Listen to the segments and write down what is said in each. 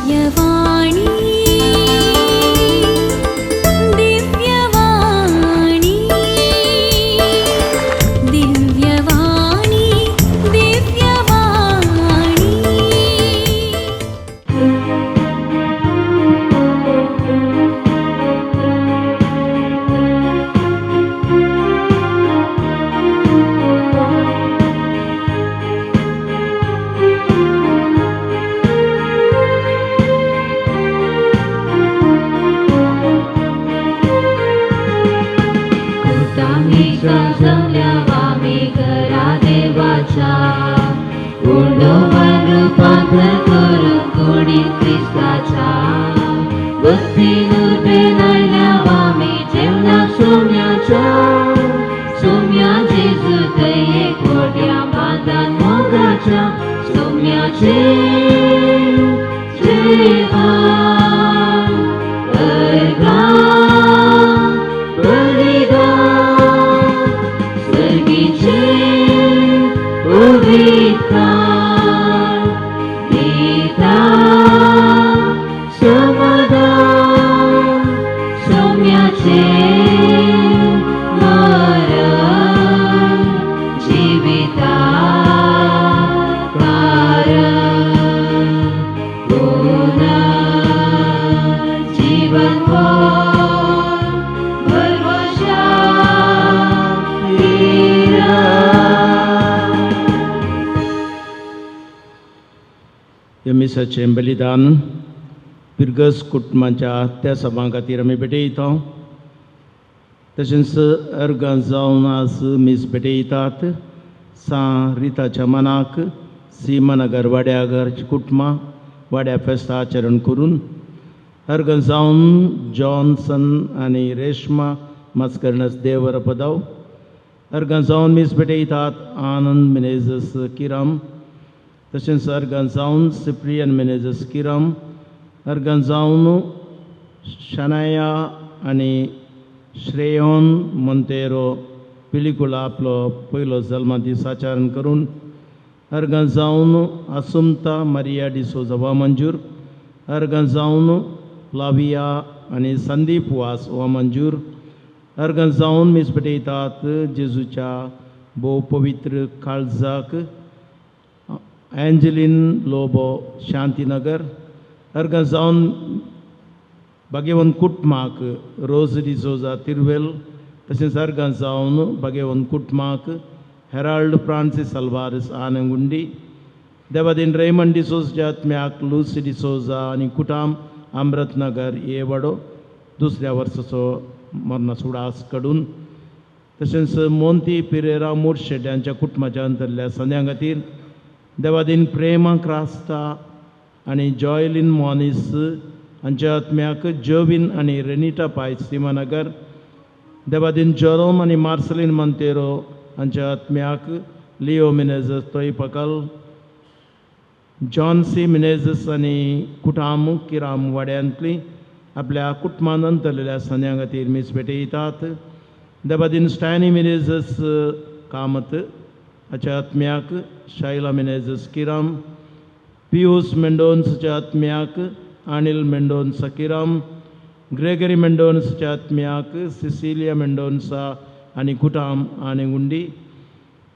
दिव्यवाणी दिव्यवाणी दिव्यवाणी दिव्यवाणी. जमल्या घरा देवाच्या उंडोवन रुपांतर करून कुडीन क्रिस्ताच्या भक्तीन उर्बेन आयल्या आमी जेवणाक सोम्याच्या सोम्या जेजू थंय एक व्हडल्या बांदान मोगाच्या सोम्याचें जेवण अर्घां बलिदान सर्गीचें पवित्र दिता समाधान सौम्याचें मरण जिविता कारण पुनर्जीवन भरवशा हिरा. ह्या मिसाचें बलिदान पिरगस कुटुंबाच्या त्या सभां खातीर आमी भेटयता. तशेंच अर्गां जावन आज मीस भेटयतात सां रिताच्या मनाक सीमानगर वाड्यागर कुटुंबां वाड्या फेस्ता आचरण करून अर्गां जावन जॉन्सन आनी रेश्मा मास्कर्नस देवर पदाव अर्गां जावन मीस भेटयतात आनंद मिनेजस किराम. तशेंच अर्गां जावन सिप्रियन मिनेजस किराम. अर्गां जावन शनाया आनी श्रेयोन मोंतेरो पिलिकुला आपलो पयलो जल्मा दीस आचरण करून अर्गां जावन आसुमता मारिया डिसोजा वा मंजूर. अर्गां जावन फ्लाविया आनी संदीप वास वा मंजूर. अर्गां जावन मीस भेटयतात जेजूच्या भोव पवित्र काळजाक एंजलीन लोबो शांतीनगर. अर्गां जावन भाग्यवंत कुटुंबाक रोज डिसोजा तिरवेल. तशेंच अर्गां जावन भाग्यवंत कुटुंबाक हेराल्ड फ्रांसीस अल्वारिस आनंगुंडी. देवादीन रेमंड डिसोजा आत्म्याक लुसी डिसोजा आनी कुटाम अमृतनगर ये वडो दुसऱ्या वर्साचो मरणा सुडास कडून. तशेंच मोंती पिरेरा मुर्शेट हांच्या कुटुंबाच्या अंतरल्या संद्यां खातीर देवादीन प्रेमा क्रास्ता आनी जॉयलीन मॉनीस हांच्या आत्म्याक जोवीन आनी रेनिटा पायस सीमानगर. देवादीन जोरोम आनी मार्सलीन मोंतेरो हांच्या आत्म्याक लिओ मिनेजस तोयपकल जॉन्सी मिनेजस आनी कुटाम किराम वाड्यांतली आपल्या कुटुंबान अंतरलेल्या संद्यां खातीर मीस भेटयतात. देवादीन स्टॅनी मिनेजस कामत हाच्या आत्म्याक शैला मिनेजस किराम. पियूस मेंडोन्सच्या आत्म्याक अनिल मेंडोन्सा किराम. ग्रेगरी मेंडोन्सच्या आत्म्याक सिसिलिया मेंडोन्सा आनी कुटाम आनी गुंडी.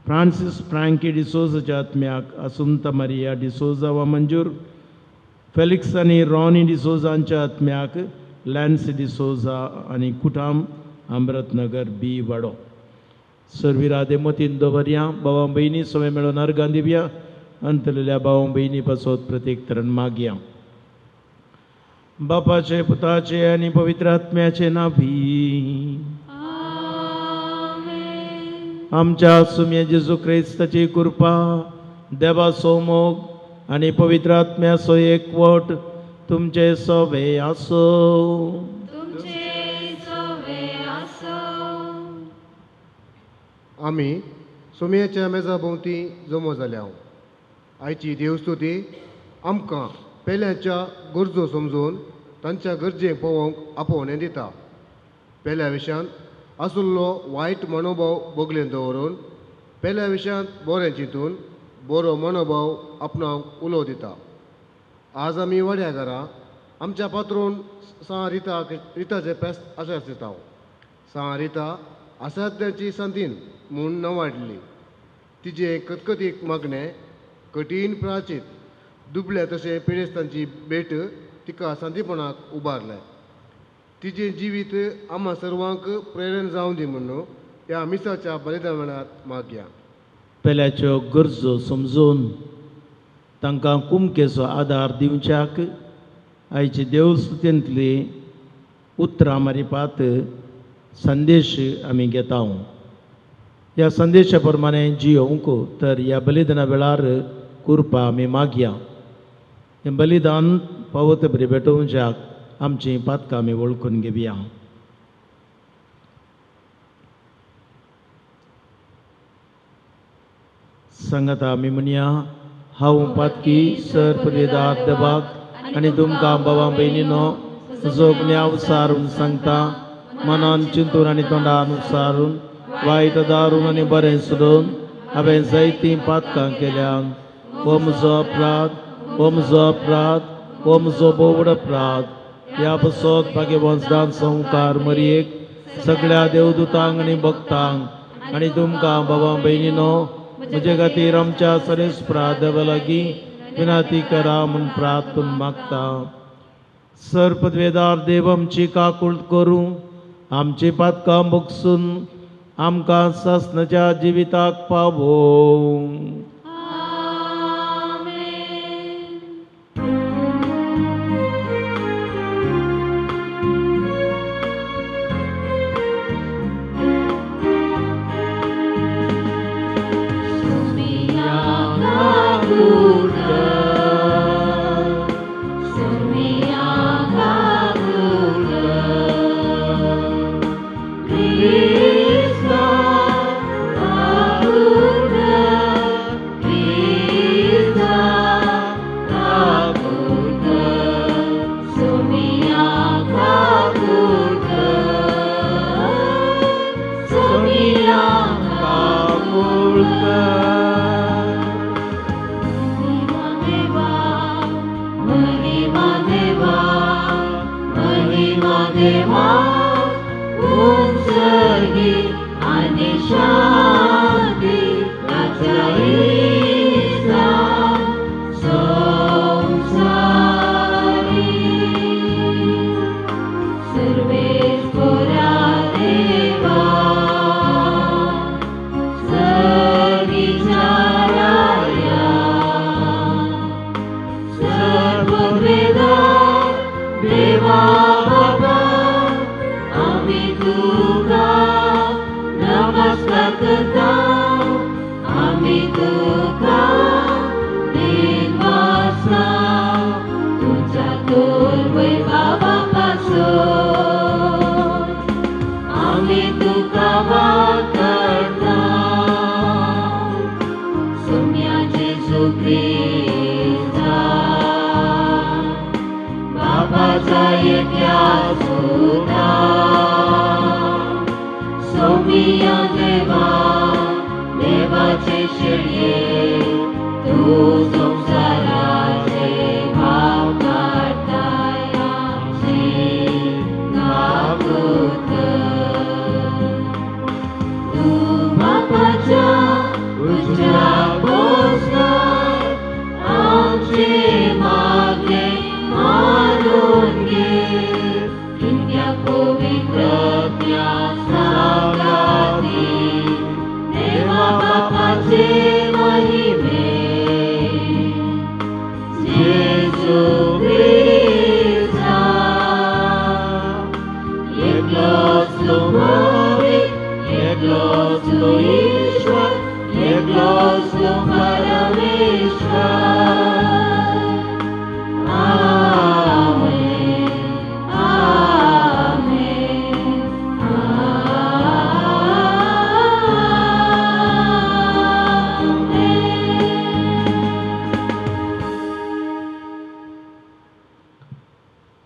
फ्रांसीस फ्रांकी डिसोजाच्या आत्म्याक आसुंता मारिया डिसोजा वा मंजूर. फेलिक्स आनी रॉनी डिसोजा हांच्या आत्म्याक लॅन्सी डिसोजा आनी कुटाम अमृतनगर बी वाडो. सर्विरादे मतीन दवरया भावा भयणी सगळे मेळून अर्गां दिवया अंतरलेल्या भावा भयणी पासत प्रत्येक तरण मागया. बापाचे पुताचे आनी पवित्र आत्म्याचे नावी आमच्या सुम्या जेजू क्रिस्ताची कृपा देवाचो मोग आनी पवित्र आत्म्याचो एकवट तुमचे सवे आसो. तुमचे सवे आसो. आमी सोमयाच्या मेजा भोंवती जमो जाल्या. आयची देवस्तुती आमकां पेल्याच्या गरजो समजून तांच्या गरजेक पळोवंक आपोवणें दिता. पेल्या विशयांत आशिल्लो वायट मनोभाव बगलेन दवरून पेल्या विशयांत बरें चिंतून बरो मनोभाव आपणाक उलो दिता. आज आमी वाड्या घरा आमच्या पात्रोन सां रिता रिताचे पेस्त आसार दिता. सां रिता आसाध्याची सांतीन म्हूण नवाडली. तिजे कतकतीक मागणें कठीण प्राचीत दुबल्या तशें पिडेस्तांची भेट तिका सांतीपणाक उबारलें. तिजें जिवीत आम्हा सर्वांक प्रेरण जावं दी म्हणून ह्या मिसाच्या बलिदान वेळार मागया. पेल्याच्यो गरजो समजून तांकां कुमकेचो आदार दिवच्याक आयचे देवस्तुतींतली उतरां मारिपात संदेश आमी घेता. ह्या संदेशा प्रमाणे जियोवंक तर ह्या बलिदाना वेळार कुरपा आमी मागया. हें बलिदान पावत बरी भेटोवच्याक आमचीं पातकां आमी वळखून घेवया. सांगाता आमी म्हणया, हांव पातकी सर पदवेदार देवाक आनी तुमकां बाबा भयणीनो जोगण्या सारून सांगता, मनान चिंतून आनी तोंडान सारून वायट दारून आनी बरें सोडून हांवें जायतीं पातकां केल्या. हो म्हजो अपराध, हो म्हजो अपराध, हो म्हजो बोवड अपराध. ह्या पसत भाग्यवंशदान संवकार मरयेक सगळ्या देवदूतांक आनी भक्तांक आनी तुमकां बाबा भयणीनो म्हजे खातीर आमच्या सरेस्परा देवा लागीं विनंती करा म्हूण प्रार्थून मागता. सर पदवेदार देव आमची काकूळ करूं, आमची पातकां भोगसून आमकां सासणाच्या जिविताक पावोवं.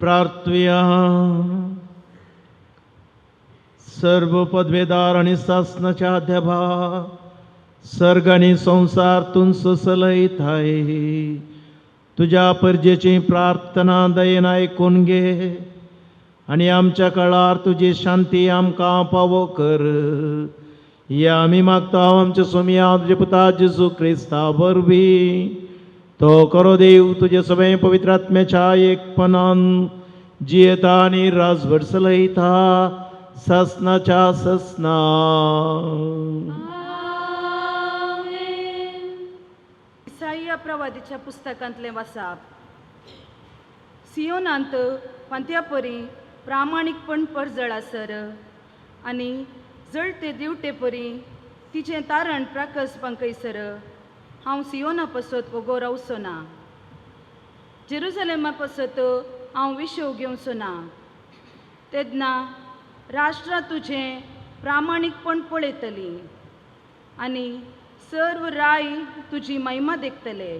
प्रार्थुया. सर्व पदवेदार आनी सासनाच्या देवा, सर्ग आनी संवसार तूं सोसलयताय. तुज्या परजेची प्रार्थना दयेन आयकून घे आनी आमच्या काळार तुजी शांती आमकां पावो कर. या आमी मागता आमच्या सोमया तुज्या पुता जेजू क्रिस्ता वरवीं. तो करो देव तुजे सगळे पवित्र आत्म्याच्या एकपणान जियेता आनी राजवट चलयता ससनाच्या ससना. इसाईया प्रवादीच्या पुस्तकांतलें वासाप. सियोनांत फांत्या परी प्रामाणीकपण परजळ आसर आनी जळते दिवटे परी तिचें तारण प्राकस पंकयसर हांव सियोना पसत वगो रावचो ना, जेरुजलेमा पसत हांव विशव घेवचो ना. तेन्ना राष्ट्रां तुजें प्रामाणीकपण पळयतलीं आनी सर्व राय तुजी महिमा देखतले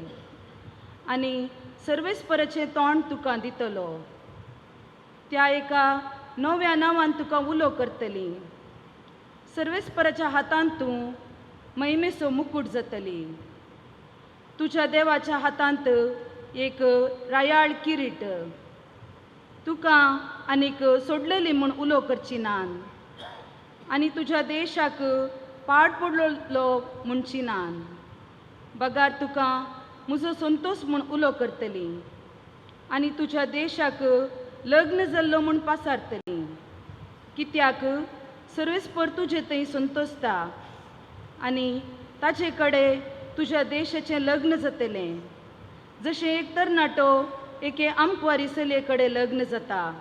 आनी सर्वेस्पराचें तोंड तुका दितलो. त्या एका नव्या नांवान तुका उलो करतली. सर्वेस्पराच्या हातांत तूं महिमेचो मुकूट जातली. तुज्या देवाच्या हातांत एक रायाळ किरीट. तुका आनीक सोडलेली म्हूण उलो करची नान आनी तुज्या देशाक पाड पडलेलो म्हणची नान. बगार तुका म्हजो संतोश म्हूण उलो करतली आनी तुज्या देशाक लग्न जाल्लो म्हूण पासारतली. कित्याक सर्वेस्पर तुजे थंय संतोशता आनी ताचे कडेन तुज्या देशाचें लग्न जातलें. जशें एक तरणाटो एके आमकवारी चलये कडेन लग्न जाता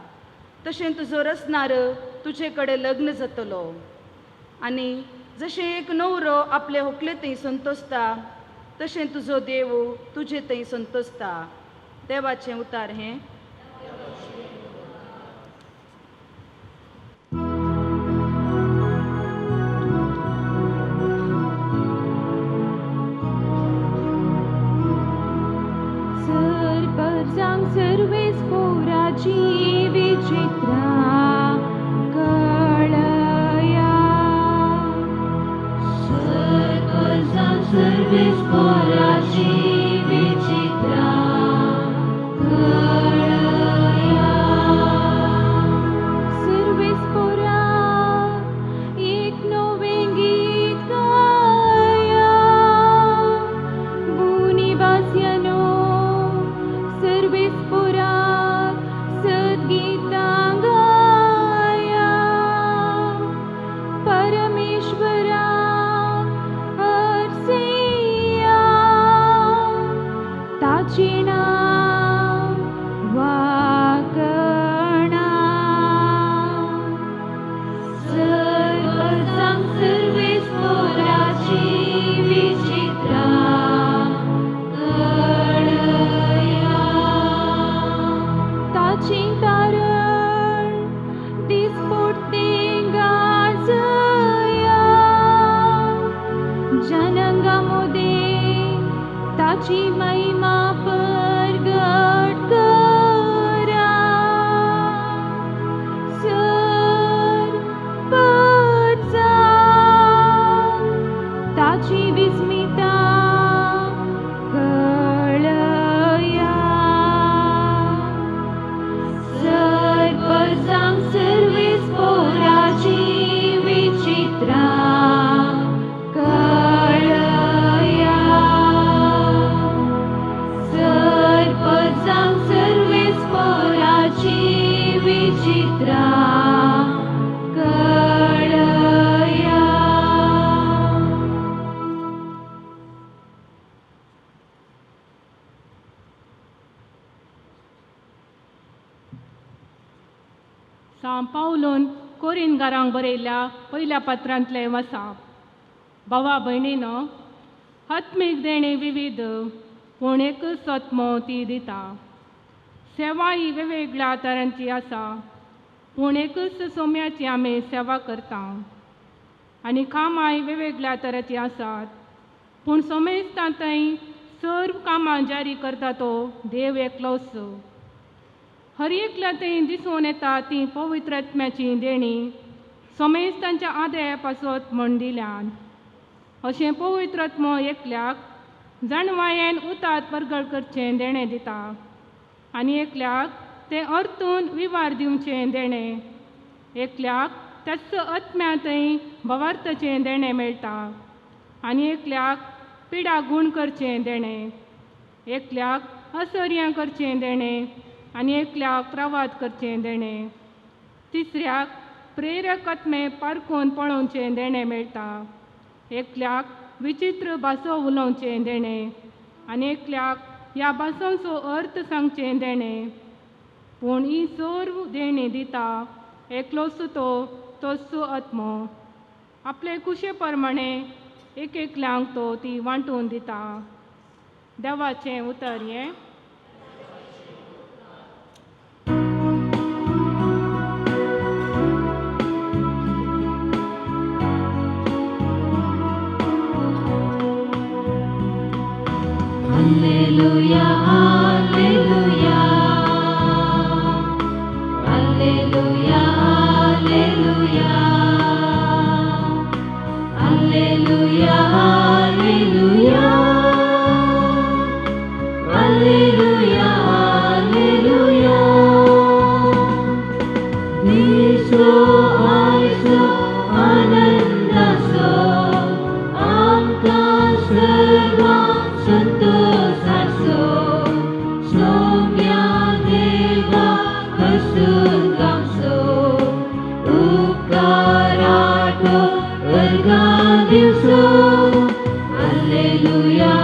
तशें तुजो रसनार तुजे कडेन लग्न जातलो. आनी जशें एक न्हवरो आपले होकले थंय संतोशता तशें तुजो देव तुजे थंय संतोशता. देवाचें उतार हें. सर्वेस्पोराची विचित्रा कळया. सर्वेस्पोराची विचित्रा कळया. सर्वेस्पोरा एक नवें गीत गाया. भूनिवास्यानो सर्वेस्पोराक सद्गीतां गाया. परमेश्वरा अर्सिया ताचें नांव वाकणा. सर्वजांक सर्वेस्पोराची विचित्रा कळया. ताचें तारण दिसपडतें गाजया. जनंगा मोदें ताची महिमा परगट करा. सरपचा ताची विस्मिता कळया. सर्वजांक सर्वेस्पोराची विचित्रा कळया. सर्वजांक सर्वेस्पोराची विचित्रा कळया. सां पावलून कोरिनगारांक बरयल्ल्या पयल्या पत्रांतलें वसाप. भावा भयणीनो, आत्मीक देणें विविध पूण एकच आत्मो ती दिता. सेवा ही वेगवेगळ्या तरांची आसा पूण एकच सोम्याची आमी सेवा करता. आनी कामांय वेगवेगळ्या तरांची आसात पूण सोमेस्तां थंय सर्व कामां जारी करता तो देव एकलोच. हर एकल्या थंय दिसून येता ती पवित्र आत्म्याची देणी सोमेस्तांच्या आदारा पासत म्हण दिल्यान. अशें पवित्र आत्मो एकल्याक जाणवायेन उतात परगट करचें देणें दिता आनी एकल्याक तें अर्थून विवार दिवचें देणें, एकल्याक त्याच आत्म्यांतय भवार्थाचें देणें मेळटा आनी एकल्याक पिडा गूण करचें देणें, एकल्याक असर्यां करचें देणें आनी एकल्याक प्रवाद करचें देणें, तिसऱ्याक प्रेरक आत्मे पारखून पळोवचें देणें मेळटा, एकल्याक विचित्र भासो उलोवचें देणें आनी एकल्याक ह्या भासांचो अर्थ सांगचें देणें. पूण ही सर्व देणें दिता एकलोच तो तोच आत्मो, आपले कुशे प्रमाणे एक एकल्यांक तो ती वांटून दिता. देवाचें उतर हें. Alleluia, Alleluia, Alleluia, Alleluia, Alleluia, Alleluia, Alleluia, Alleluia. दिसो आयचो आनंदाचो आमकां सर्वांक संतोषाचो, सोम्या देवा हसून गावचो, उपकाराटो वर्गां दिवचो. Alleluia,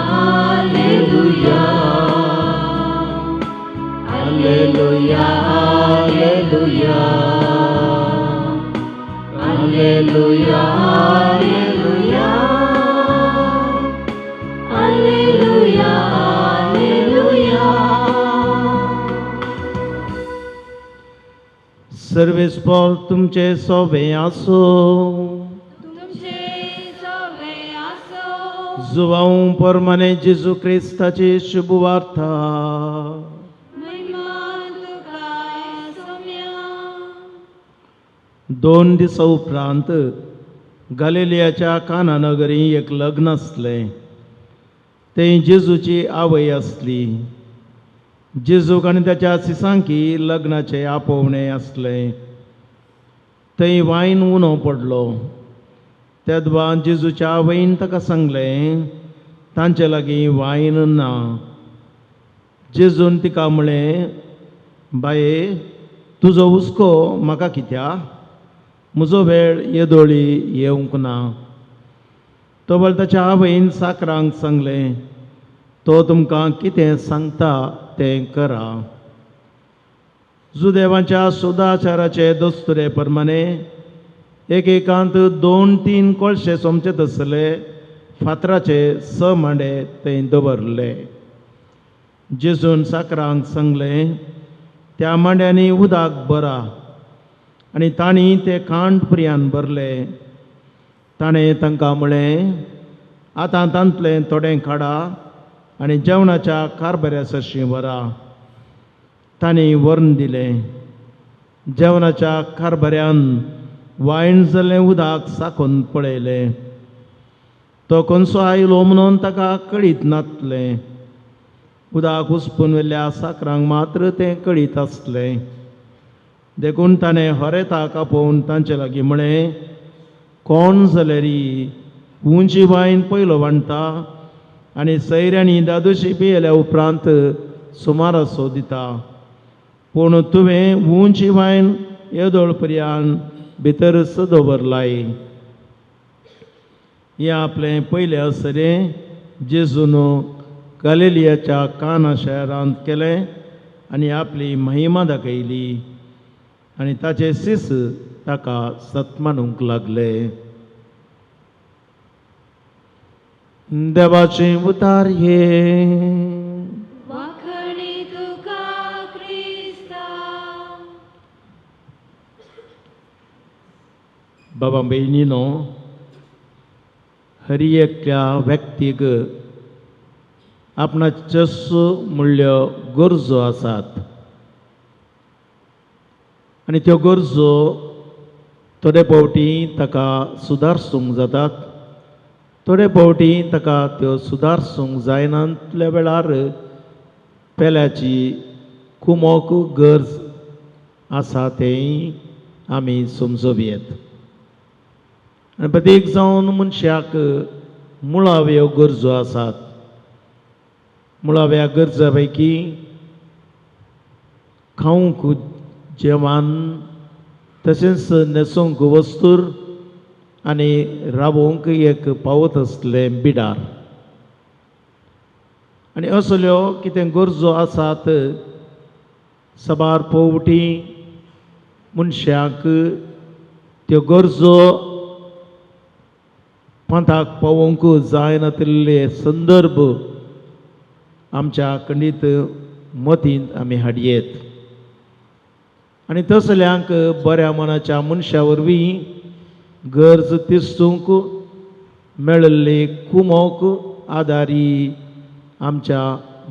Alleluia, Alleluia, Alleluia, Alleluia, Alleluia, Alleluia, Alleluia. सर्वेस्पोर तुमचे सोबे आसूं. तुमचे सोबे आसूं. जुवांव परमाने जेजू क्रिस्ताची शुभवार्ता. महिमा तुका सोम्या. 2 दिसां उपरांत गालिलियाच्या काना नगरी एक लग्न आसलें. थंय जेजूची आवय आसली. जेजूक आनी ताच्या सिसांकी लग्नाचें आपोवणें आसलें. थंय वायन उणो पडलो. तेदवा जेजूच्या आवयन ताका सांगलें, तांचे लागीं वायन ना. जेजून तिका म्हळें, बाये, तुजो हुस्को म्हाका कित्या? म्हजो वेळ येदोळी येवंक ना. तोबळ ताच्या आवयन साकरांक सांगलें, तो तुमकां कितें सांगता तें करा. जुदेवांच्या सुदाचाराचे दस्तुरे प्रमाणे एकेकांत 2-3 कोळशे सोमचे तसले फातराचे 6 मांडे थंय दवरले. जेजून साकरांक सांगलें, त्या मांड्यांनी उदक भरा. आनी तांणी ते कांड प्रियान भरले. ताणें तांकां म्हळें, आतां तांतलें थोडें काडा आनी जेवणाच्या कारभाऱ्या सरशीं व्हरा. तांणी व्हरून दिलें. जेवणाच्या कारभाऱ्यान वायन जाल्लें उदक साकून पळयलें. तो खंयचो आयलो म्हणून ताका कळीत नासलें. उदक उसपून व्हेल्ल्या साकरांक मात्र तें कळीत आसलें. देखून ताणें होरेताक आपोवन तांचे लागीं म्हळें, कोण जाल्यार उंची वायन पयलो वांट्टा आनी सैऱ्यांनी दादोशी पियेल्या उपरांत सुमारासो दिता, पूण तुवें उंची वायन येदोळ पर्यान भितरच दवरलाय. हें आपलें पयलें असरें जेजून गालिलियाच्या काना शहरांत केलें आनी आपली महिमा दाखयली आनी ताचे सीस ताका सत्मानूंक लागले. देवाचें उतार हे. वाखणी तुका क्रिस्ता. बाबा भयणीनो, हरी एकल्या व्यक्तीक आपणाच्योच म्हणल्यो गरजो आसात आनी त्यो गरजो थोडे फावटी ताका सुदारसूंक जातात थोडे फावटी ताका त्यो सुदारसूंक जायनातल्या वेळार पेल्याची कुमोक गरज आसा तेंय आमी समजोवयेत. आनी प्रत्येक जावन मनशाक मुळाव्यो गरजो आसात. मुळाव्या गरजा पैकी खावंक जेवण, तशेंच न्हेसूंक वस्तूर आनी रावोंक एक पावत आसलें बिडार. आनी असल्यो कितें गरजो आसात साबार पावटी मनशाक त्यो गरजो पंथाक पावोवंक जायनातिल्ले संदर्भ आमच्या खंडीत मतींत आमी हाडयेत. आनी तसल्यांक बऱ्या मनाच्या मनशा वरवीं गरज तिसूंक मेळिल्ली कुमोक आदारी आमच्या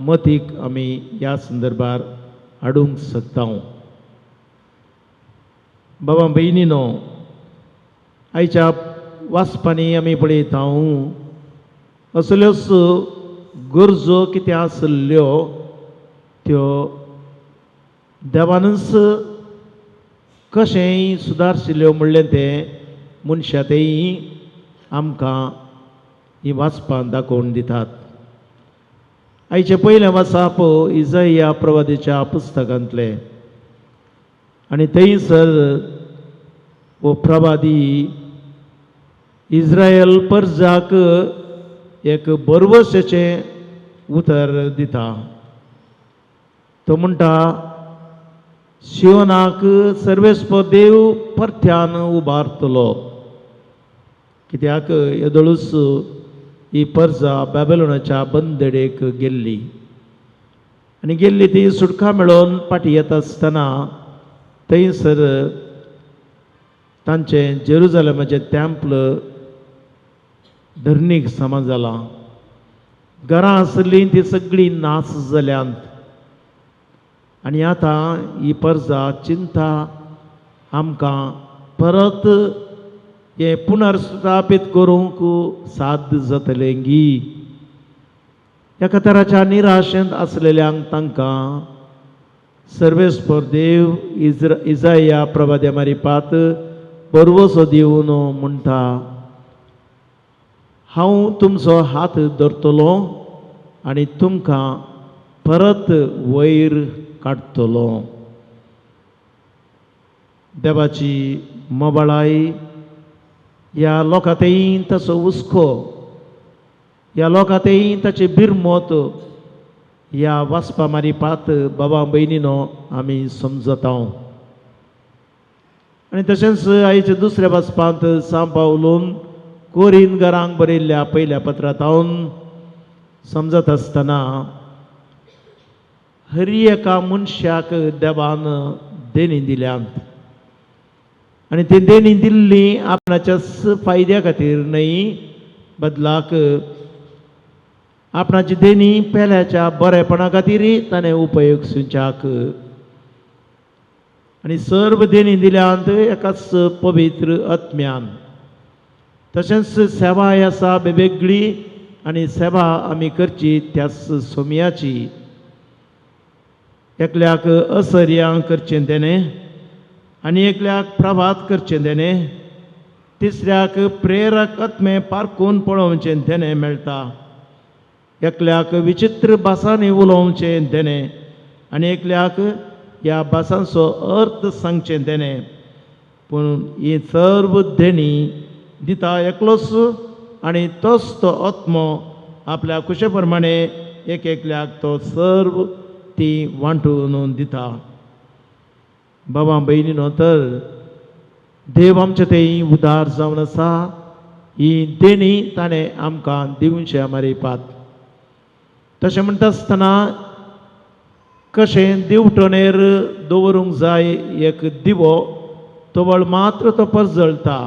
मतीक आमी ह्या संदर्भार हाडूंक शकता. बाबा भयणीनो, आयच्या वाचपांनी आमी पळयता असल्योच गरजो कितें आसल्ल्यो त्यो देवानूच कशेंय सुदारशिल्ल्यो म्हणलें तें मनशां तेय आमकां ही वाचपां दाखोवन दितात. आयचें पयलें वाचप इजया प्रवादीच्या पुस्तकांतलें आनी थंयसर हो प्रवादी इस्रायल परजाक एक बरवसेचें उतर दिता. तो म्हणटा, सियोनाक सर्वेस्पर देव परत्यान उबारतलो. कित्याक येदोळूच ही परजा बॅबलोनाच्या बंदडेक गेल्ली आनी गेल्ली ती सुटका मेळोवन फाटीं येता आसतना थंयसर तांचें जेरुजलमाचें तेंपल धरणीक समा जालां. घरां आसलीं ती सगळीं नास जाल्यांत आनी आतां ही परजा चिंता आमकां परत हें पुनर्स्थापीत करूंक साध्य जातलें गी. एका तराच्या निराशेंत आसलेल्यांक तांकां सर्वेस्पर देव इजाया प्रवाद्या मारिपात बरवसो दिवन म्हणटा, हांव तुमचो हात धरतलो आनी तुमकां परत वयर काडटलो. देवाची मोबाळाय ह्या लोकां तेय ताचो हुस्को, ह्या लोकां तेय ताची बिरमत ह्या वाचपा मारिपात बाबा भयणीनो आमी समजता. आनी तशेंच आयच्या दुसऱ्या वाचपांत सांव पावलून कोरीन घरांक बरयल्ल्या पयल्या पत्रांत समजत आसतना हरी एका मनशाक देवान देणी दिल्यांत आनी ती देणी दिल्ली आपणाच्याच फायद्या खातीर न्हय, बदलाक आपणाची देणी पेल्याच्या बरेपणा खातीर ताणें उपयोग सुच्याक. आनी सर्व देणी दिल्यांत एकाच पवित्र आत्म्यान. तशेंच सेवाय आसा वेगवेगळी आनी सेवा आमी करची त्याच सोम्याची. एकल्याक असर्यां करचें तेणें आनी एकल्याक प्रभात करचें तेणें, तिसऱ्याक प्रेरक आत्मे पारखून पळोवचें तेणें मेळटा, एकल्याक विचित्र भासांनी उलोवचें तेणें आनी एकल्याक ह्या भासांचो अर्थ सांगचें तेणें. पूण ही सर्व देणी दिता एकलोच आनी तोच तो आत्मो आपल्या खुशे प्रमाणे एक एकल्याक तो सर्व ती वांटून दिता. बाबा भयणीनो, तर देव आमचे थंय उदार जावन आसा. ही देणी ताणें आमकां दिवचें मारिपात. तशें म्हणटा आसतना कशें दिवटणेर दवरूंक जाय एक दिवो, तवळ मात्र तो परजळटा.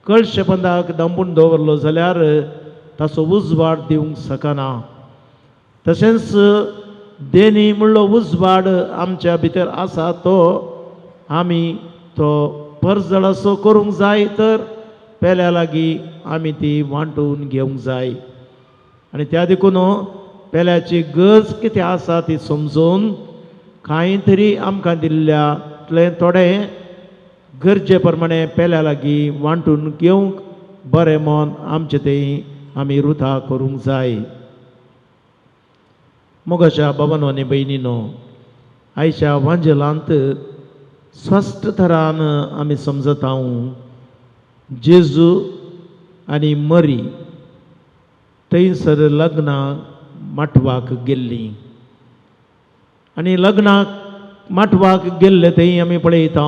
कळशे पंदाक दांबून दवरलो जाल्यार ताचो उजवाड दिवंक शकना. तशेंच देणी म्हणलो उजवाड आमच्या भितर आसा तो आमी तो परजळ असो करूंक जाय तर पेल्या लागीं आमी ती वांटून घेवंक जाय. आनी त्या देखून पेल्याची गरज कितें आसा ती समजून कांय तरी आमकां दिल्ल्यांतलें थोडें गरजे प्रमाणे पेल्या लागीं वांटून घेवंक बरें मन आमचें तें आमी रुथा करूंक जाय. मोगाच्या बाबानो आनी भयणीनो, आयच्या वांजेलांत स्पश्ट थरान आमी समजता जेजू आनी मरी थंयसर लग्नाक माटवाक गेल्लीं आनी लग्नाक माटवाक गेल्ले थंय आमी पळयता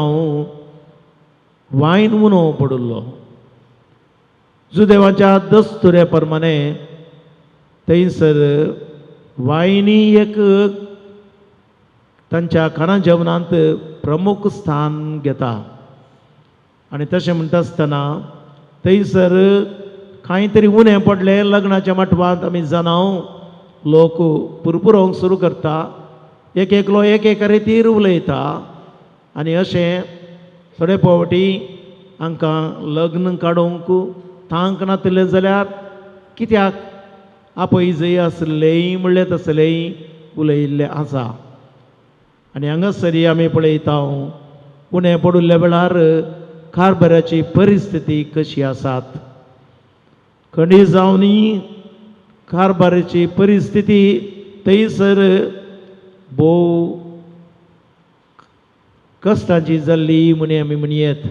वायन उणो पडिल्लो. जुदेवाच्या दस्तुरे प्रमाणे थंयसर वायनी एक तांच्या खाणा जेवणांत प्रमुख स्थान घेता. आनी तशें म्हणटा आसतना थंयसर कांय तरी उणें पडलें लग्नाच्या माटवांत आमी जाणां लोक पुरपुरोवंक सुरू करता, एक एकलो एक एका रितीर उलयता आनी अशें थोडे फावटी हांकां लग्न काडूंक तांक नातिल्लें जाल्यार कित्याक आपय जंय आसलें म्हणलें तसलें उलयिल्लें आसा. आनी हांगासर आमी पळयता उणें पडिल्ल्या वेळार कारभाराची परिस्थिती कशी आसात, खंडी जावनी कारभाराची परिस्थिती थंयसर भोव कश्टांची जाल्ली म्हणी आमी म्हणयेत.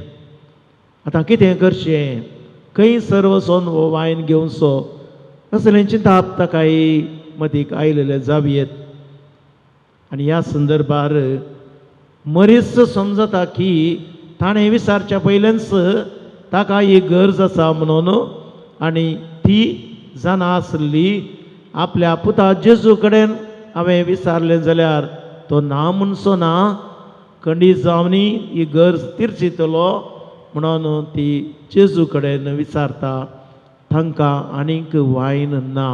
आतां कितें करचें, खंयसर वचोन हो वायन घेवचो असलें चिंताप ताकाय मतीक आयलेलें जावयेत. आनी ह्या संदर्भार मरीस समजता की ताणें विचारच्या पयलेंच ताका ही गरज आसा म्हणून आनी ती जाणा आसली आपल्या पुता जेजू कडेन हांवें विचारलें जाल्यार तो ना म्हणचो ना, खंडीत जावनी ही गरज तिरचितलो म्हणून ती जेजू कडेन विचारता. तांकां आनीक वायन ना.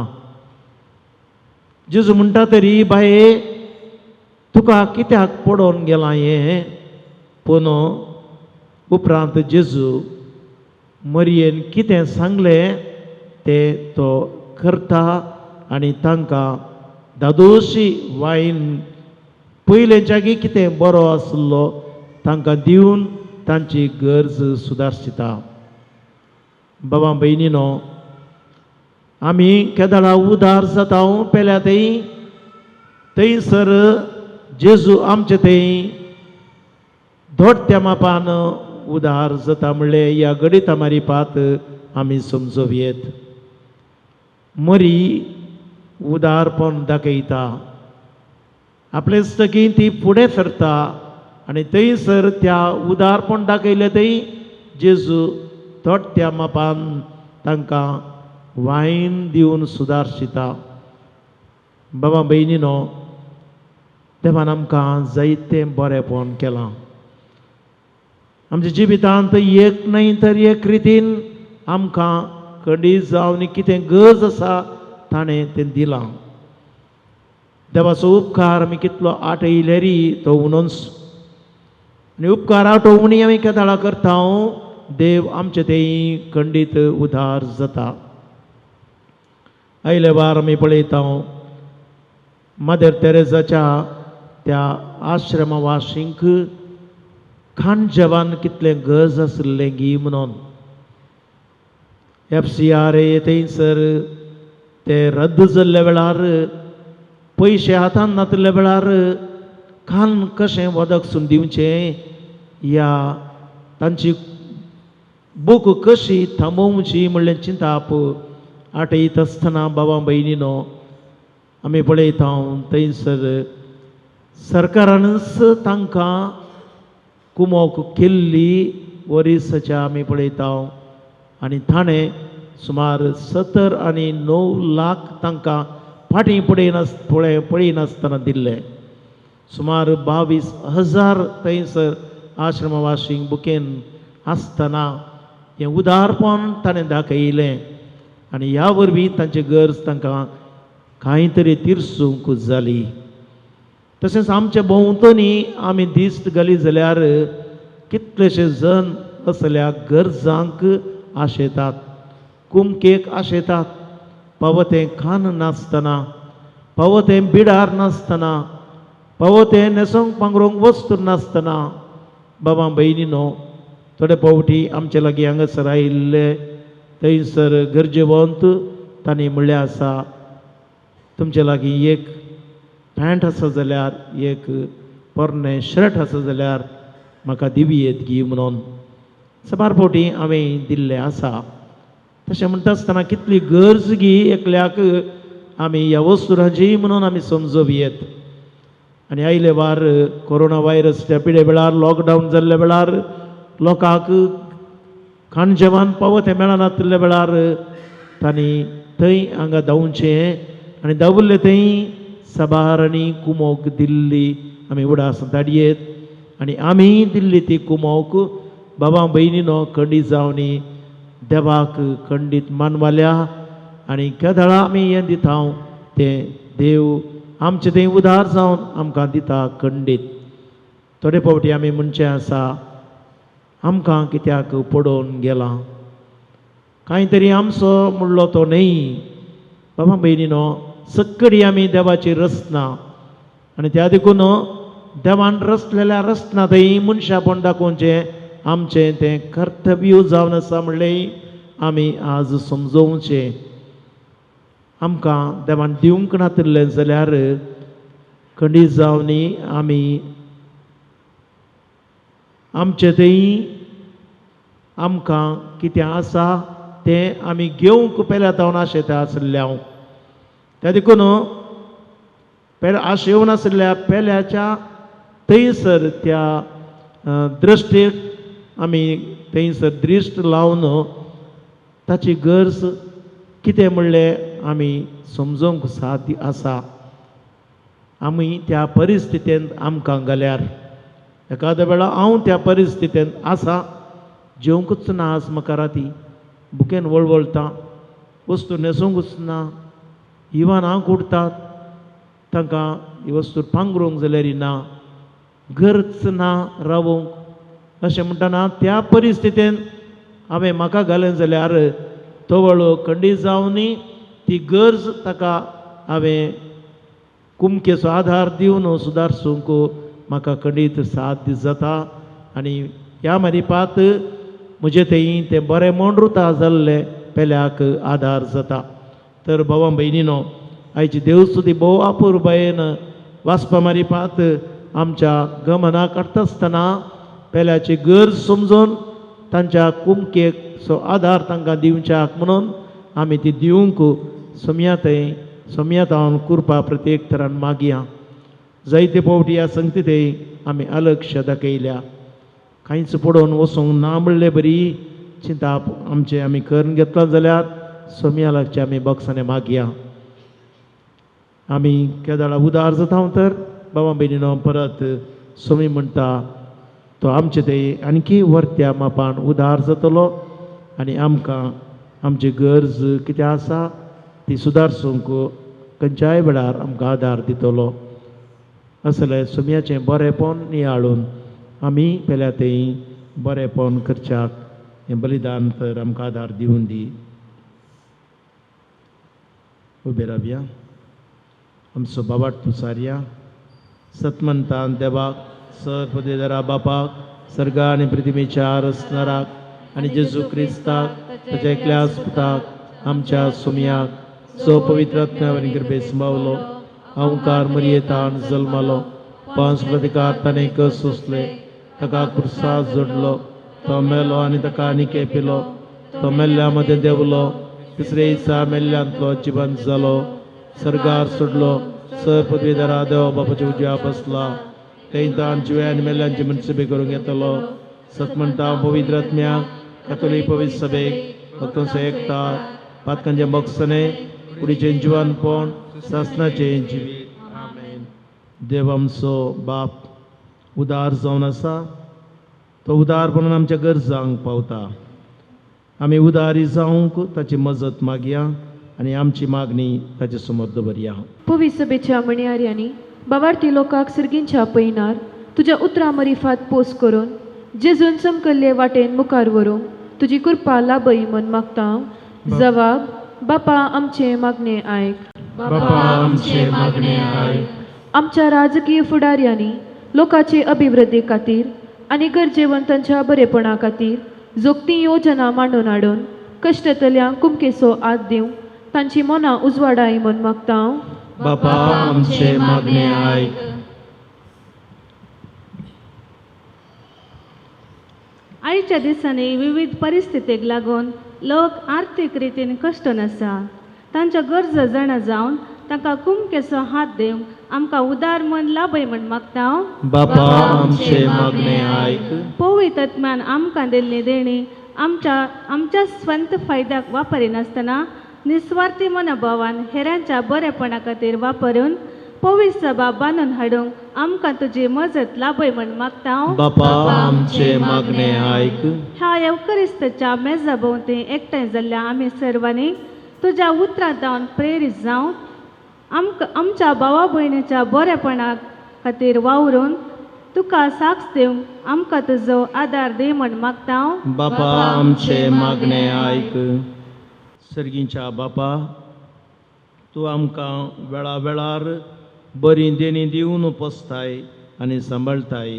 जेजू म्हणटा तरी बाये तुका कित्याक पडोवन गेलां हें. पूण उपरांत जेजू मरयेन कितें सांगलें तें तो करता आनी तांकां दादोशी वायन पयलेंच्याकी कितें बरो आसलो तांकां दिवन तांची गरज सुदारचिता. बाबा भयणीनो, आमी केदळा उदार जाता पेल्या थंय थंयसर जेजू आमचे थंय दोडत्या मापान उदार जाता म्हणलें ह्या गणिता मारिपात आमी समजोवयेत. मरी उदारपण दाखयता, आपले सगळीं ती फुडें सरता आनी थंयसर त्या उदारपण दाखयलें थंय जेजू थोडत्या मापान तांकां वायन दिवन सुदारशिता. बाबा भयणीनो, देवान आमकां जायतें बरेंपण केलां. आमच्या जिवितांत एक न्हय तर एक रितीन आमकां खंडीत जावन कितें गरज आसा ताणें तें दिलां. देवाचो उपकार आमी कितलो आटयल्यारी तो उणोच आनी उपकार आटोवणी आमी केदाळा करता देव आमचे तेय खंडीत उदार जाता. आयले वार आमी पळयता मदर तेरेजाच्या त्या आश्रमवाशींक खाण जेवण कितलें गरज आशिल्लें गी म्हणून FCRA थंयसर ते रद्द जाल्ल्या वेळार पयशे हातान नातिल्ल्या वेळार खाण कशें वदक सून दिवचें या तांची भूक कशी थांबोवची म्हणलें चिंताप आटयत आसतना बाबा भयणीनो आमी पळयता थंयसर सरकारानच तांकां कुमोक केल्ली ओरिसाच्या आमी पळयता आनी थाणें सुमार 70 आनी 9 लाख तांकां फाटीं पळयनासतना दिल्लें. सुमार 22,000 थंयसर आश्रमवासींक बुकेन आसतना हें उदारपण ताणें दाखयलें आनी ह्या वरवीं तांची गरज तांकां कांय तरी तिरसूंक जाली. तशेंच आमच्या भोंवतणी आमी दिस्त घाली जाल्यार कितलेशे जण असल्या गरजांक आशेतात, कुमकेक आशेतात. पावो तें खान नासतना, पावो तें बिडार नासतना, पावो तें न्हेसोंक पांगरूंक वस्तू नासतना बाबा भयणीनो थोडे फावटी आमचे लागीं हांगासर आयिल्ले थंयसर गरजेवंत तांणी म्हणलें आसा, तुमचे लागीं एक पॅन्ट आसा जाल्यार, एक पोरणें शर्ट आसा जाल्यार म्हाका दिवयेत गी म्हणून. साबार फावटी हांवें दिल्लें आसा. तशें म्हणटा आसतना कितली गरज गी एकल्याक आमी ह्या वस्तुरांची म्हणून आमी समजोवयेत. आनी आयले वार कोरोना व्हायरसच्या पिडे वेळार, लॉकडावन जाल्ल्या वेळार, लोकांक खाण जेवण पावो तें मेळनातिल्ल्या वेळार तांणी थंय हांगा धांवचें आनी धांवल्ले थंय साबार आनी कुमोक दिल्ली आमी उडास धाडयेत. आनी आमी दिल्ली ती कुमोक बाबा भयणीनो खंडीत जावनी देवाक खंडीत मानवाल्या. आनी केदळा आमी हें दिता तें देव आमचें थंय उदार जावन आमकां दिता खंडीत. थोडे फावटी आमी म्हणचें आसा, आमकां कित्याक पडोवन गेलां, कांय तरी आमचो म्हणलो तो न्हय. बाबा भयणीनो सक्कडी आमी देवाची रचना आनी त्या देखून देवान रचलेल्या रचना थंय मनशापण दाखोवचें आमचें तें कर्तव्य जावन आसा म्हणलें आमी आज समजोवचें. आमकां देवान दिवंक नातिल्लें जाल्यार खंडीत जावनी आमी आमचें थंय आमकां कितें आसा तें आमी घेवंक पेल्या जावन आशेता आशिल्लें हांव. त्या देखून पेल्या आशेवन आशिल्ल्या पेल्याच्या थंयसर त्या दृश्टीक आमी थंयसर दृश्ट लावन ताची गरज कितें म्हणलें आमी समजूंक साध्य आसा. आमी त्या परिस्थितींत आमकां घाल्यार एखाद्या वेळा हांव त्या परिस्थितींत आसा, जेवंकूच ना आज म्हाका राती, भुकेन वळवळटा, वस्तू न्हेसूंकूच ना, इवान हांव कुडटात तांकां ही वस्तू पांगरूंक जाल्यार ना, गरज ना रावूंक. अशें म्हणटना त्या परिस्थितींत हांवें म्हाका घालें जाल्यार तवळ खंडीत जावनी ती गरज ताका हांवें कुमकेचो आधार दिवन सुदारसूंक म्हाका खंडीत साध्य जाता. आनी ह्या मारिपात म्हजे थंय तें बरें म्हण रुता जाल्लें पेल्याक आधार जाता. तर भावा भयणीनो आयची देवस्तुती भोव अपुरबायेन वाचपा मारिपात आमच्या गमनाक काडटा आसतना पेल्याची गरज समजून तांच्या कुमकेक सो आधार तांकां दिवच्याक म्हणून आमी ती दिवंक सोमया थंय सोमया तावन कुरपा प्रत्येक तरान मागया. जायते फावटी ह्या संगती थंय आमी अलक्ष दाखयल्या, कांयच पडोवन वचूंक ना म्हणले बरी चिंताप आमचें आमी करून घेतला जाल्यार सोमया लागचे आमी बॉक्सांनी मागया. आमी केदळा उदार जाता तर बाबा भयणीनो परत सोमी म्हणटा तो आमचे थंय आणखी वरत्या मापान उदार जातलो आनी आमकां आमची गरज कितें आसा ती सुदारसूंक खंयच्याय वेळार आमकां आदार दितलो. असलें सोमयाचें बरेंपण नियाळून आमी पेल्या थंय बरेंपण करच्याक हें बलिदान तर आमकां आदार दिवन दी. उबे रावया. आमचो बाबाट तुसारया सतमंतान देवाक सर पदवीधरा बापाक सर्गा आनी पृथ्वीच्या रचणाराक आनी जेजू क्रिस्ताक ताच्या एकल्या पुताक आमच्या सोमयाक जो पवित्र आत्म्यावर कृपे सुमावलो अहंकार मरियेतान जल्मालो पांच प्रतिकार ताणें कस सोंसले ताका कुर्सा जोडलो तो मेलो आनी ताका आनी केपिलो तो मेल्ल्या मदें देंवलो तिसरे दिसा मेल्ल्यांतलो जिवंत जालो सर्गार सोडलो सर पदवीधरा देव बापाच्या उजव्या बसला थंय ताण जिव्या आनी मेल्ल्यांची मनसुबी करूंक येतलो. सतमंता पवित्र आत्म्याक कथोलीक पवित्र सभेक भक्तांचो एकता पातकांचें बक्षणे कुडीचें जिवनपण सासनाचें जिवीत. आमेन. देव आमचो बाप उदार जावन आसा, तो उदारपणान आमच्या गरजांक पावता. आमी उदारी जावंक ताची मजत मागया आनी आमची मागणी ताचे समोर दवरया. पवित्र सभेच्या म्हणयाऱ्यांनी बावार्थी लोकांक सर्गींच्या पयनार तुज्या उतरां मरिफात पोस करून जेजून चमकल्ले वाटेन मुखार व्हरूंक तुजी कृपा लाभय म्हूण मागता. जवाब बापा आमचें मागणें आयक. बापा आमचे मागणें आयक. आमच्या राजकीय फुडाऱ्यांनी लोकांचे अभिवृद्धी खातीर आनी गरजेवंतांच्या बरेपणा खातीर जोगती योजना मांडून हाडून कश्टतल्यांक कुमकेचो हात दिवंक तांची मनां उजवाडाय म्हूण मागता. बापा आमचे मागणें आयक. आयच्या दिसांनी विविध परिस्थितीक लागून लोक आर्थीक रितीन कश्टन आसा. तांच्यो गरजो जाणा जावन तांकां कुमकेचो हात दिवंक आमकां उदार मन लाभय म्हूण मागता. बापा आमचे मागणें आयक. पवित्र आत्म्यान आमकां दिल्ली देणी आमच्या आमच्या स्वंत फायद्याक वापरिनासतना निस्वार्थी मनोभावान हेरांच्या बरेपणा खातीर वापरून पवित्र सभा बांदून हाडूंक आमकां तुजी मजत लाभय म्हूण मागता. बापा आमचे मागणें आयक. ह्या येवकरिस्ताच्या मेजा भोंवती एकठांय जाल्ल्या आमी सर्वांनी तुज्या उतरां जावन प्रेरीत जावन आमकां आमच्या भावा भयणीच्या बरेपणा खातीर वावरून तुका साक्ष दिवंक आमकां तुजो आदार दी म्हूण मागता. बापा आमचे मागणें आयक. सर्गीच्या बापा, तूं आमकां वेळा वेळार बरी देणी दिवन पोसताय आनी सांबाळटाय.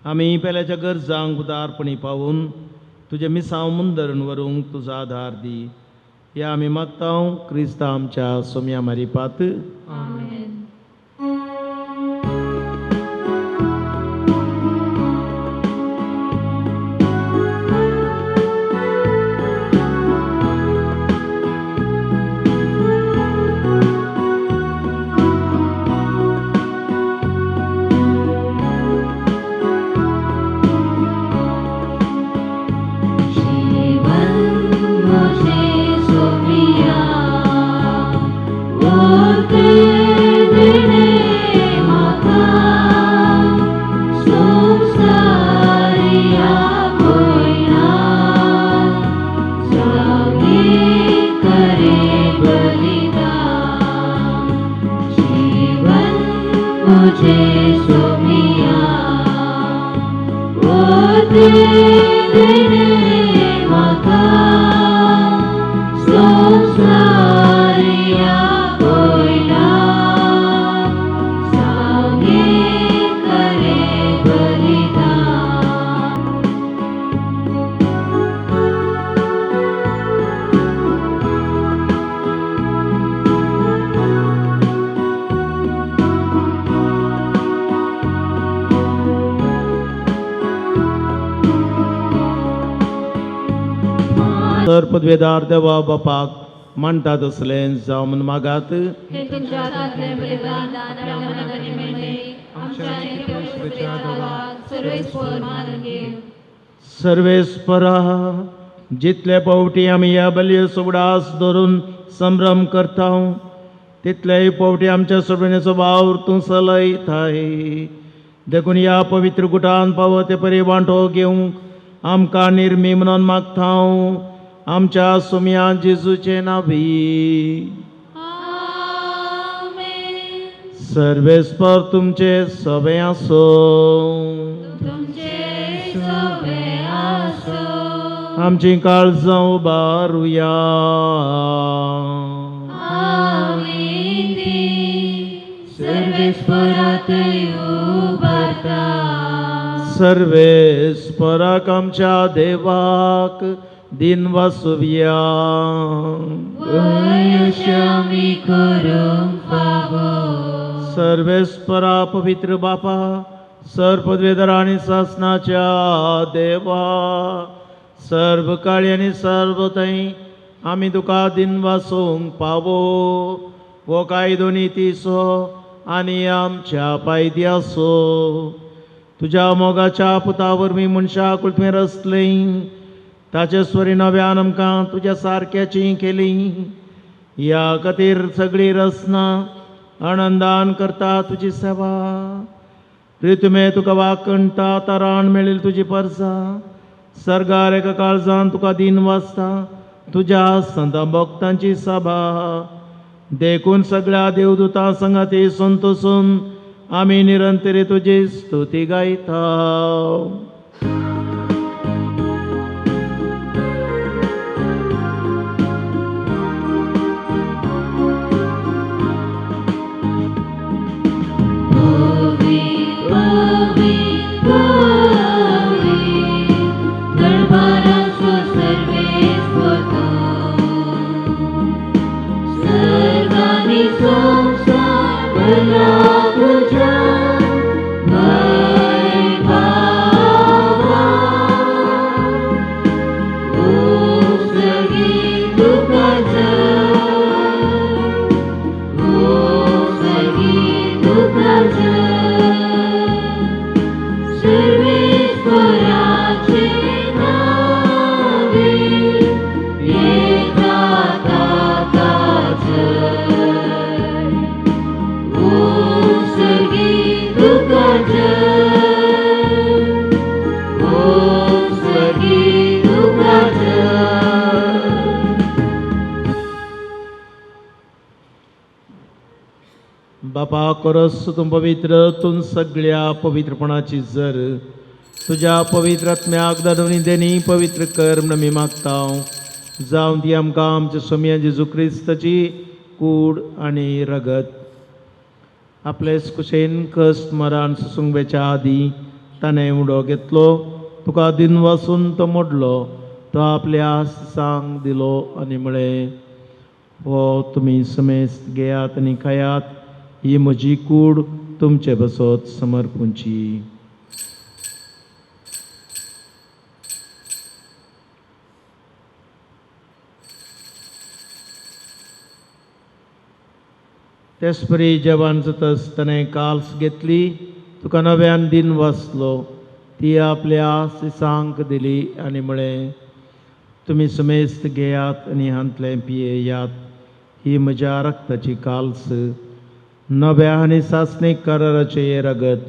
आमी पेल्याच्या गरजांक उदारपणी पावून तुजें मिसांव मुंदरून व्हरूंक तुजो आदार दी. ह्या आमी मागता क्रिस्ता आमच्या सोम्या मारिपात. तर पदवेदार देवा बापाक मांडटात असलें जावं म्हूण मागात. सर्वेस्परा, जितले फावटी आमी ह्या बलयेचो उगडास धरून संभ्रम करता तितलेय फावटी आमच्या सोडवणेचो वावर तूं चलयताय. देखून ह्या पवित्र गुटान पावो ते परी वांटो घेवंक आमकां निर्मी म्हणून मागता आमच्या सोम्या जेजूचे नावी. सर्वेस्पर तुमचे सवे आसो. आमची काळजां उबारुया. सर्वेस्पराक आमच्या देवाक दिन वासुया. सर्वेस्परा पवित्र बापा, सर्व पदवेदार आनी सासनाच्या देवा, सर्व काळी आनी सर्व थंय आमी तुका दिन वासूंक पावो हो कायदो नितीचो आनी आमच्या पायद्याचो. तुज्या मोगाच्या पुता वरवीं मनशाक तुवें रचलें, ताचे स्वरी नव्यान आमकां तुज्या सारक्याची केली. ह्या खातीर सगळी रचना आनंदान करता तुजी सेवा. प्रितुमे तुका वाकणटा ताराण मेळिल्ली तुजी परसा सर्गार एका काळजान तुका दिन वाचता तुज्या संतां भक्तांची सभा. देखून सगळ्या देवदूतां संगाती संतोसून आमी निरंतर तुजी स्तुती गायता. बापा करस तूं पवित्र, तूं सगळ्या पवित्रपणाची जर तुज्या पवित्र आत्म्याक धाडून देणी पवित्र कर म्हण आमी मागता. जावं ती आमकां आमच्या सोमया जेजू क्रिस्ताची कूड आनी रगत. आपलेच कुशेन कश्ट मरण सोसूंक आदीं ताणें उडो घेतलो, तुका दिन वासून तो मोडलो, तो आपल्या सांग दिलो आनी म्हळें, हो तुमी समेस्त घेयात आनी खायात, ही म्हजी कूड तुमचे बसत समर्पूंची. तेचपरी जेवण जातच ताणें काल्स घेतली, तुका नव्यान दिन वाचलो, ती आपल्या सिसांक दिली आनी म्हळें, तुमी समेस्त घेयात आनी हांतलें पियेयात, ही म्हज्या रक्ताची काल्स, नव्या आनी सासणीक कराराचें हें रगत,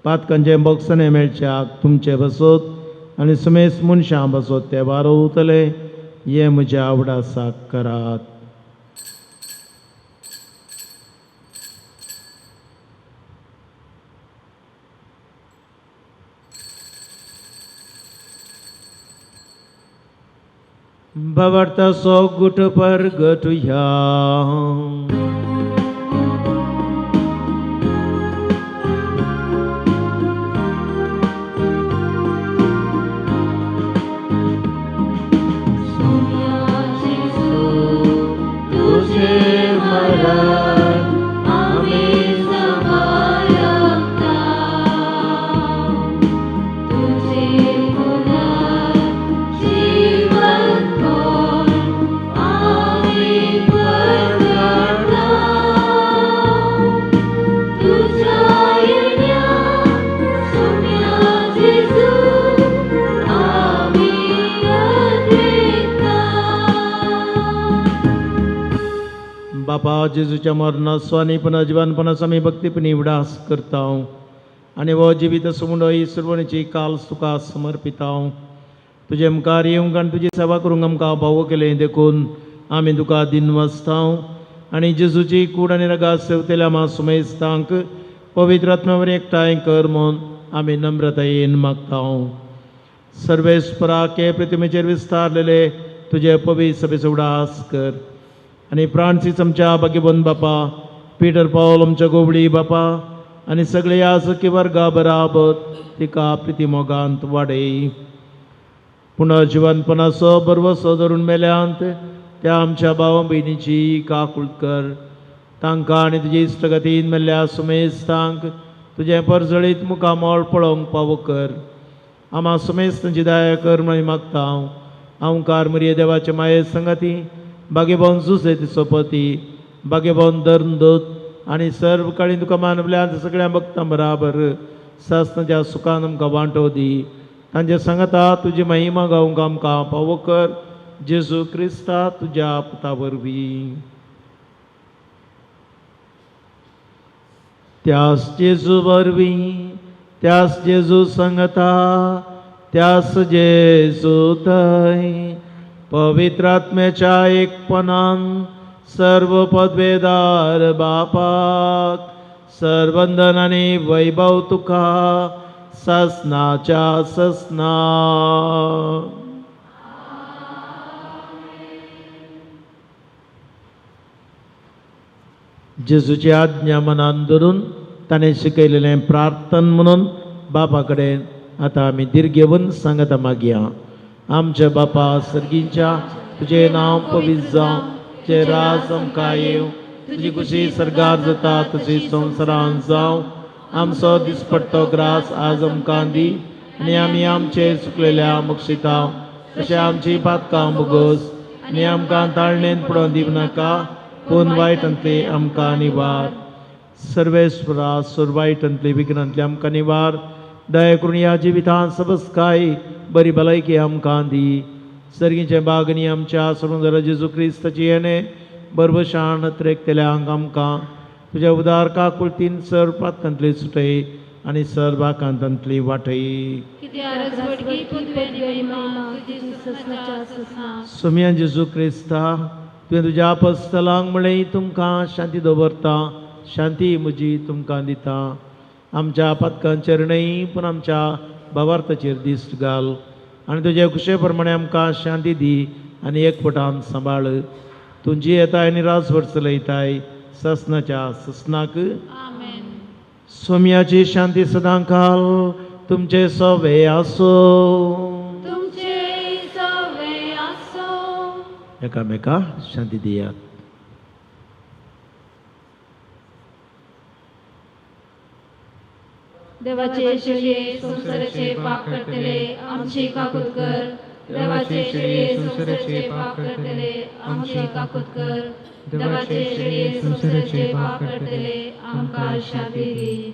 पातकांचें बोगसणें मेळच्याक तुमचे बसत आनी समेस्त मनशां बसत ते वारोवतले, हें म्हज्या आवडासाक करात. भवर्थाचो गुट परगटुया. तुझे मरण आमी समारंभता, तुझे पुनर्जीवन आमी परगटता, तुझ्या येण्या सोम्या जेजू आमी अद्वैता. बापा जेजूच्या मरणाचो आनी पुनर्जीवनपणाचो आमी भक्तीपणी उडास करता आनी हो जिवीत सुमुंडो ही सुरवणीची काल तुका समर्पिता. तुजे मुखार येवंक आनी तुजी सेवा करूंक आमकां भावो केलें देखून आमी तुका दिनवासता आनी जेजूची कूड आनी रगात सेवतेल्या आमा सुमेस्तांक पवित्र आत्म्या वरवीं एकठांय कर म्हूण आमी नम्रतायेन मागता. सर्वेस्पराक हे प्रतिमेचेर विस्तारलेले तुजे पवित्र सभेचो उडास कर आनी फ्रांसीस आमच्या भाग्यबंद बापा, पीटर पावल आमच्या गोवळी बापा आनी सगळे याजकी वर्गा बराबर तिका प्रिती मोगांत वाडय. पुनर्जिवनपणाचो बरवसो धरून मेल्यांत त्या आमच्या भाव भयणीची काकूळ कर, तांकां आनी तुजे इश्टगतीन मेल्ल्या सुमेस्तांक तुजें परजळीत मुखामळ पळोवंक पावो कर. आमा सुमेस्तांची दया कर म्हण मागता हांव. हांवकार मुरये देवाचे माये संगती भाग्यभवन जुसे सोपती भाग्यभवन धर्मदूत आनी सर्व काळी तुका मानवल्या सगळ्या भक्तां बराबर सासनाच्या सुखान आमकां वांटो दी. तांचे सांगता तुजी महिमा गावंक आमकां पावो कर, जेजू क्रिस्ता तुज्या पुता वरवीं. त्यास जेजू वरवीं, त्यास जेजू संगता, त्यास जेजू थंय पवित्र आत्म्याच्या एकपणान सर्व पदवेदार बापाक सर्वंदन आनी वैभव तुका ससनाच्या ससना. जेजूची आज्ञा मनान धरून ताणें शिकयलेलें प्रार्थन म्हणून बापा कडेन आतां आमी धीर घेवन सांगता मागया. आमच्या बापा सर्गींच्या, तुजें नांव पवित्र जावं, तुजें राज आमकां येवं, तुजी खुशी सर्गार जाता तशी संवसारांत जावं. आमचो दिसपट्टो ग्रास आज आमकां दी आनी आमी आमचे चुकलेल्या मुक्षिता तशें आमची पातकां भोगोस आनी आमकां ताळणेन पडोवन दिवं नाका, पूण वायटांतली आमकां निवार. सर्वेस्वरा सुरवायटांतली विघ्नांतली आमकां निवार. दया करून ह्या जिवितांत सबसकाय बरी भलायकी आमकां दी. सर्गीचें बागनी आमच्या सरुंदर जेजू क्रिस्ताची येणें बरबशाण त्रेकतेल्यांक आमकां तुज्या उदार काकुळतीन सर पातकांतली सुटय आनी सर आकांतांतली वाटय. सोम्या जेजू क्रिस्ता, तुवें तुज्या आपस्तलांक म्हणलें तुमकां शांती दवरता, शांती म्हजी तुमकां दिता. आमच्या पातकांचेर न्हय पूण आमच्या भावार्थाचेर दिश्ट घाल आनी तुजे खुशे प्रमाणे आमकां शांती दी आनी एकवटान सांबाळ. तुजी येताय आनी राजवट चलयताय ससनाच्या ससनाक. सोम्याची शांती सदां काल तुमचे सवे आसो. तुमचे सवे आसो. एकामेका शांती दियात. देवाचे शेळये संवसाराचे पाप करतले आमची काकूत कर. देवाचे शेळये संवसाराचे पाप करतले आमची काकूत कर. देवाचे शेळये संवसाराचे पाप करतले आमकां शांती दी.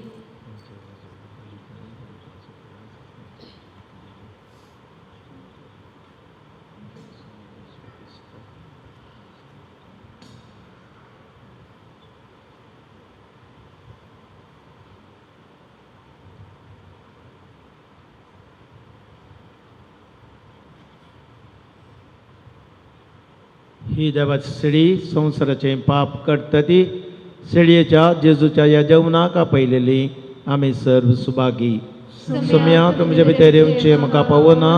ही देवाची शेळी संवसाराचें पाप करता ती शेळयेच्या जेजूच्या ह्या जेवणाक आपयलेली आमी सर्व सुभागी. सोम्या तुमचे भितर येवचें म्हाका पावना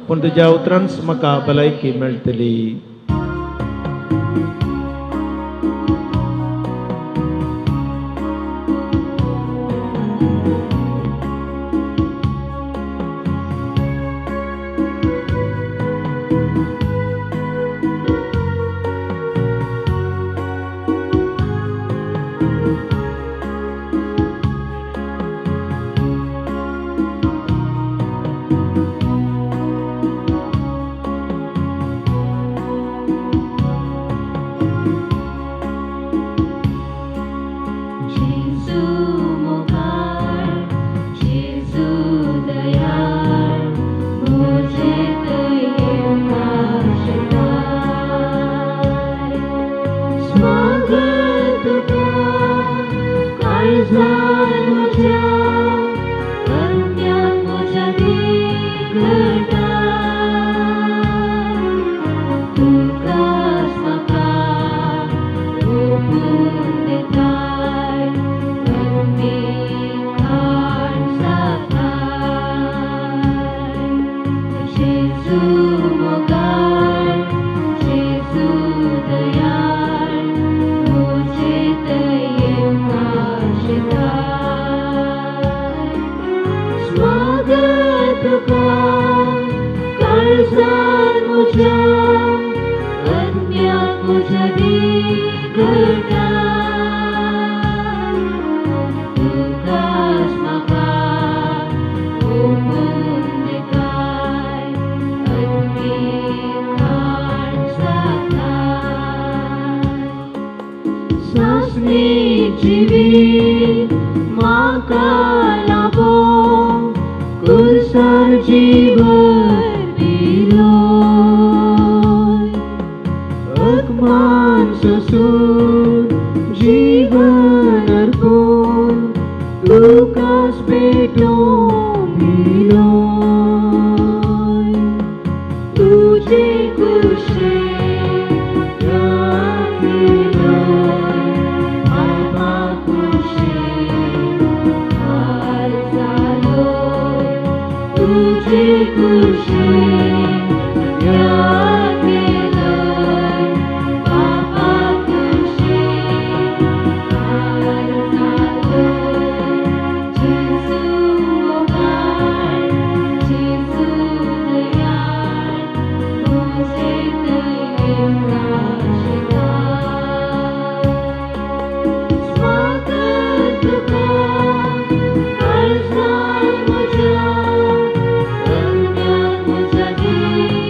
पूण तुज्या उतरांच म्हाका भलायकी मेळटली. जेजू मुखार जेजू दयाळ म्हजे थंय आशेताय. स्वागत तुका काळजान म्हज्या आत्म्यान म्हज्या निकटाय. तुकाच म्हाका ओंपून दिताय आत्मीक खाण साताय. जेजू मोगाळ जेजू दयाळ म्हजे थंय आशेताय. स्वागत तुका काळजान म्हज्या आत्म्यान म्हज्या निकटाय. तुकाच म्हाका ओंपून दिताय आत्मीक खाण साताय. सासणीक जिवीत म्हाका लाभो कुर्सार जीवन दिलोय. अपमान सोसून जीवन अर्पून तुकाच भेटून दिलोय. तुजे कुशे पापा कुशे हार जालोय. तुजे कुशे केलोय पापा कुशे हार जालोय. जेजू मोगाळ जेजू दयाळ म्हजे थंय आशेताय. स्वागत तुका काळजान म्हज्या आत्म्यान म्हज्या निकटाय.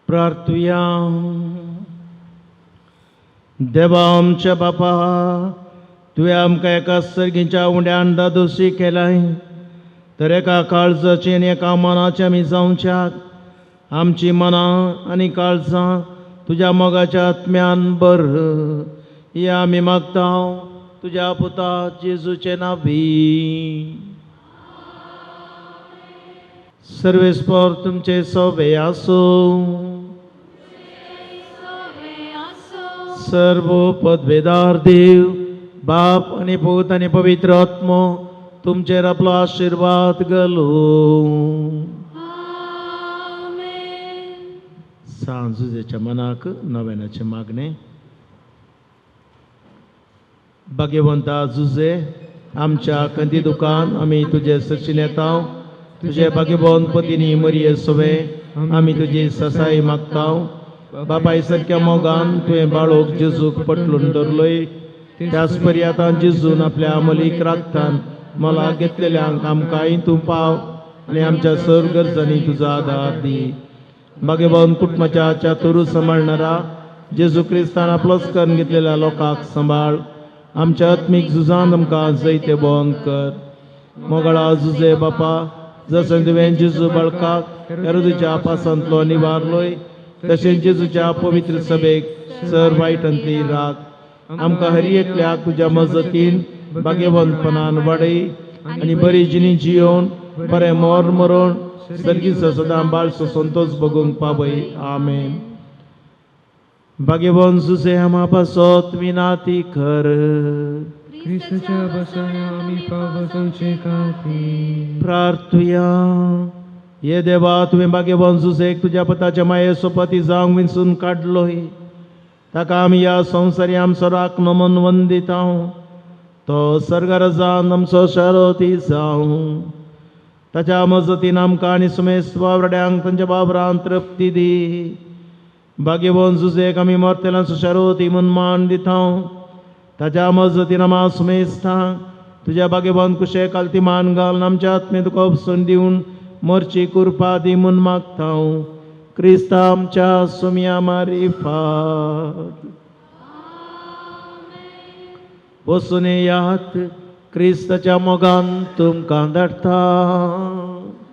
प्रार्थुया. देवा आमच्या बापा, तुवें आमकां एका सर्गीच्या उंड्यान दादोशी केलाय, तर एका काळजाचे आनी एका मनाचे आमी जावच्याक आमची मनां आनी काळजां तुज्या मोगाच्या आत्म्यान बर हे आमी मागता तुज्या पुता जेजूचे नावी. सर्वेस्पर तुमचे सोबे आसूं. सर्व पदवेदार देव बाप आनी पूत आनी पवित्र आत्मो तुमचेर आपलो आशिर्वाद घालूं. सांजुजेच्या मनाक नव्यानाचें मागणें. भाग्यवंता जुजे, आमच्या कंदी दुकान आमी तुजे सरशीन येता. तुजे भाग्यवंत पतीनी मरिये सवें आमी तुजी ससाई मागता. बापाय सारक्या मोगान तुवें बाळोक जेजूक पटलून धरलोय, त्याच परी आतां जेजून आपल्या अमलीक राखतान मला घेतलेल्यांक आमकांय तूं पाव आनी आमच्या सर गरजांनी तुजो आदार दी. भाग्यवान कुटुंबाच्या चातुरू सांबाळणारा जेजू क्रिस्तान आपलोच करून घेतलेल्या लोकांक सांबाळ. आमच्या आत्मीक झुजान आमकां जैते भोवन कर. मोगळा जुजे बापा, जसो तुवें जेजू बाळकाक हेरोदीच्या पासांतलो निवारलोय, तशें जेजूच्या पवित्र सभेक सर वायटांतली राख. आमकां हर एकल्याक तुज्या मजतीन भाग्यवंतपणान वाडय आनी बरी जिणी जियोवन बरें मोर मरोण सर्गीचो सदां बाळसो संतोष बगूंक पावय. आमेन. भाग्यवंत जुजे आमा पासत विनाती कर. क्रिस्ताच्या बसण्या आमी पाव जावचे खातीर. प्रार्थुया. हे देवा, तुवें भाग्यवंत जुजेक तुज्या पुताच्या माये सोपती जावंक विंचून काडलोय, ताका आमी ह्या संवसारी आमचो राखणो म्हूण वंदिता. तो सर्गरजान आमचो शारोती जावं. ताच्या मजतीन आमकां आनी सुमेस्त वावराड्यांक तांच्या वावरान तृप्ती दी. भाग्यवंत जुजेक आमी मरतेल्यांचो शारोती म्हूण मान दिता. ताच्या मजतीन आमा सुमेस्तांक तुज्या भाग्यवंत कुशे कालती मान घालून आमच्या आत्मे तुका उपसून दिवन मरची कुरपा दी म्हूण मागता. क्रिस्ता आमच्या सुमया मारिफात. वसून येयात, क्रिस्ताच्या मोगान तुमकां धाडटा.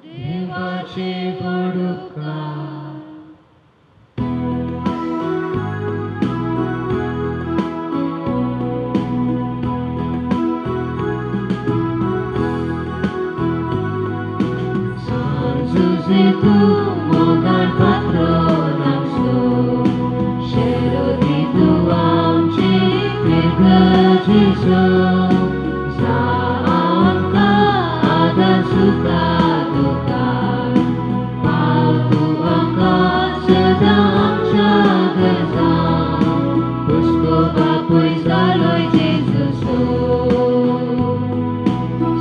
देवाचे उपकार. जुजे तूं मोगान पात्रोन आमचो, शेरोदी तूं आमचे गरजेचो, जा आमकां आदार सुखा दुखार, पाव तूं आमकां सदां आमच्या गरजांक, हुस्को बापूय जालोय जेजूचो.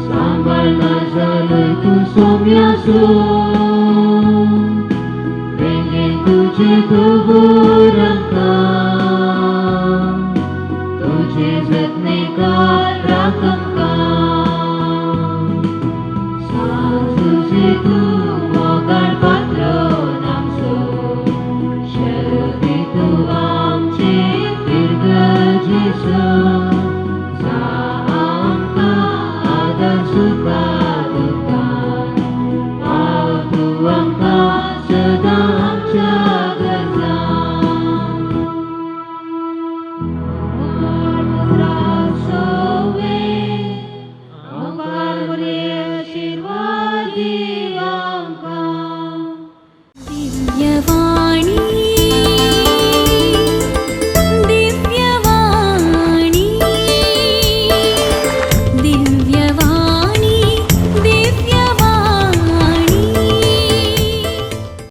सांबाळना जालोय तूं सोम्याचो, वेंगेन तुजें दवर आमकां.